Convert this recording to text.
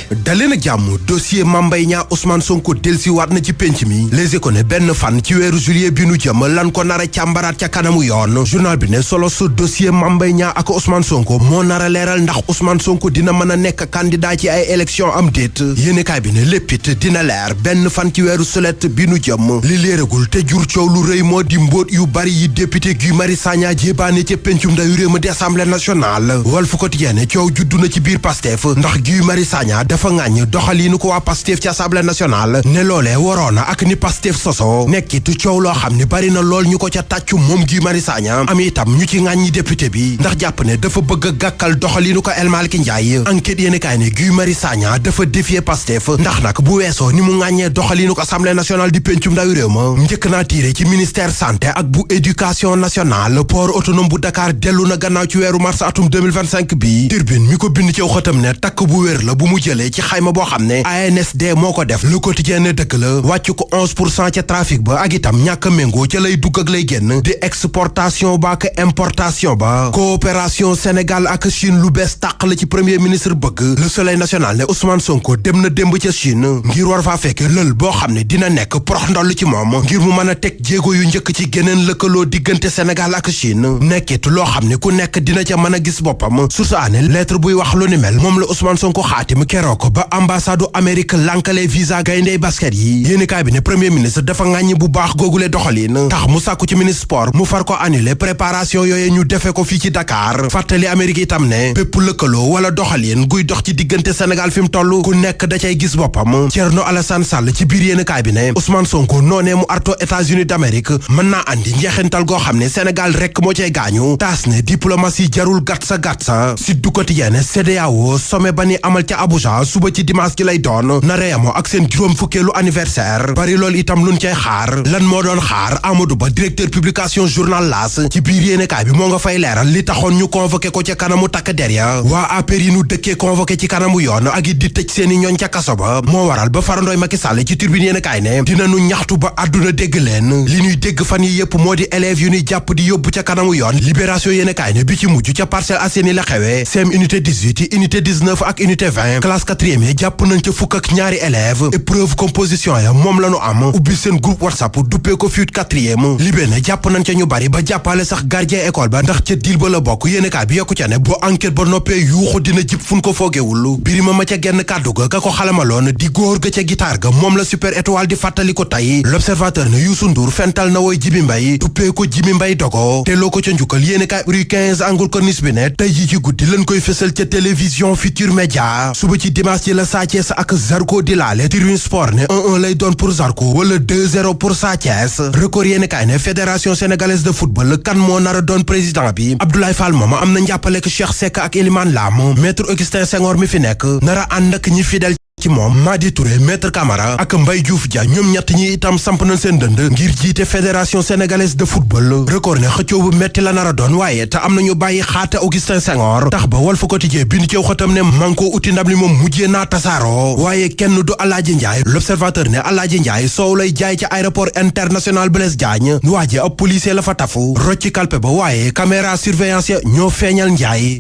daleen ak jàmm dossier Mame Mbaye Niang Ousmane Sonko delsiwaat na ci penc mi Les Échos ne benn fan ci weeru juillet bi nu jëm lan ko nar a càmbaraat ca kanamu yoon journal bi ne solo su dossier Mame Mbaye Niang ak Ousmane Sonko moo nar a leeral ndax Ousmane Sonko dina mën a nekk candidat ci ay élection am déet yéenekaay bi ne léppit dina leer benn fan ci weeru sulet bi nu jëm li léeragul te jur coow lu rëy moo di mbóot yu bari yi député Guy Marius Sagna jébaane ca pencum ndawi réew mi di Assemblée nationale Walf Quotidien ne coow juddu na ci biir Pastef ndax Guy Marius Sagna dafa ŋàññ doxaliinu ko waa Pastef ci Assemblée nationale ne loolee waroona ak ni Pastef soso nekkitu coow loo xam ne bari na lool ñu ko ca tàccu moom Guy Marius Sagna am itam ñu ci ŋàññi député bi ndax jàpp ne dafa bëgg a gàkkal doxaliinu ko El Malick Ndiaye enquête yéenekaay ne Guy Marius Sagna dafa défier Pastef ndax nag bu weesoo ni mu ŋàññee doxaliinu ko Assemblée nationale di pencum ndawi réew ma njëkk naa tiire ci ministère santé ak bu éducation nationale port autonome bu Dakar dellu na gannaaw ci weeru mars atum 2025 bi Tribune mi ko bind ci xëtam ne takk bu wér la bu mu jëlee ci xayma boo xam ne ANSD moo ko def Le Quotidien ne dëkk la wàcc ko 11% ca trafic ba ak itam ñàkk a méngoo ca lay dugg ak lay génn di exportation ba ak importation ba coopération Sénégal ak Chine lu bees tàq la ci premier ministre bëgg Le Soleil national ne Ousmane Sonko dem na démb ca Chine ngir war faa fekk lël boo xam ne dina nekk prox ndoll ci moom ngir mu mën a teg jéego yu njëkk ci geneen lëkkaloo diggante Sénégal ak Chine nekkit loo xam ne ku nekk dina ca mën a gis boppam source aane lettre buy wax lu ni mel moom la Ousmane Sonko xaatim keroog ba ambassade Amérique lankale visa gayndey basket yi yéenekaay bi ne premier ministre dafa ŋàññi bu baax googule doxalin tax mu sàkku ci ministre sport mu far ko annulé préparation yooye ñu defe ko fii ci Dakar fàttali Amérique itam ne bépp lëkkaloo wala doxalin guy dox ci diggante Sénégal fi mu toll ku nekk da cay gis boppam Thierno Alassane Sall ci biir yéenekaay bi ne Ousmane Sonko noonee mu arto États-Unis d'Amérique mën naa andi njeexintal goo xam ne Sénégal rek moo cay gaañu taas ne diplomatie jarul gàtt sa Sud du Quotidien ne CEDEAO sommet ba ni amal ca Abuja suba ci dimanche gi lay doon na reyamoo ak seen juróom fukkeelu anniversaire bari loolu itam luñ cay xaar lan moo doon xaar Amadou Ba directeur publication journal L'As ci biir yéenekaay bi moo nga fay leeral li taxoon ñu convoqué ko ca kanamu takk der ya waa APR yi nu dëkkee convoqué ci kanamu yoon ak it di tëj seeni ñooñ ca kaso ba moo waral ba farandooy Macky Sall ci Tribune yéenekaay ne dinañu ñaxtu ba àdduna dégg leen li ñuy dégg fan yi yépp moo di élèves yu ñuy jàpp di yóbbu ca kanamu yoon Libération yéenekaay ne bi ci mujj ca Parcelles Assainies la xewee CEM unité 18 unité 19 ak unité 20 classe 4e yi jàpp nañ ca fukk ak ñaari élèves épreuve composition ya moom la ñu am ubbi seen groupe WhatsApp duppee ko fuite 4e Libé ne jàpp nañ ca ñu bari ba jàppale sax gardien école ba ndax ca dil ba la bokk yéenekaay bi yokku ca ne boo enquête ba noppee yuuxu dina jib fun ko foogewul birima ma ca genn kàddu ga ka ko xalamaloon di góor ga ca guitare ga moom la Super Étoile di fàttali ko tey L'Observateur ne Youssou Ndour fental na woy Jibi Mbay duppee ko Jimi Mbay dogo te loo ko ca njukkal yéenekaay rue 15 angle corniche bi ne tey ji ci guddi lañ koy fësal ca télévision Futur Média suba ci dimanche ci la Sa Thiès ak Zarko di laale Tribune Sport ne 1-1 lay doon pour Zarko wala 2-0 pour Sa Thiès Record yéenekaay ne fédération sénégalaise de football kan moo nar a doon président bi Abdoulaye Fall moom am na njàppale ak Cheikh Seck ak Elimane Lam maître Augustin Senghor mi fi nekk nar a ànd ak ñi fidèle ci moom Madi Touré maître Camara ak Mbaye Diouf Dia ñoom ñett ñi itam samp nañ seen dënd ngir jiite fédération sénégalaise de football Record ne xëccoo bu metti la nar a doon waaye te am nañu bàyyi xaate Augustin Senghor tax ba Walf Quotidien bind ci xëtam ne man koo uti ndam li moom mujjee naa tasaaroo waaye kenn du Alaaji Njaay L'Observateur ne Alaaji Njaay soow lay jaay ci aéroport international Blaise Diagne waaje ab policier la fa tafu rocci kalpe ba waaye caméra surveillance ya ñoo feeñal Njaay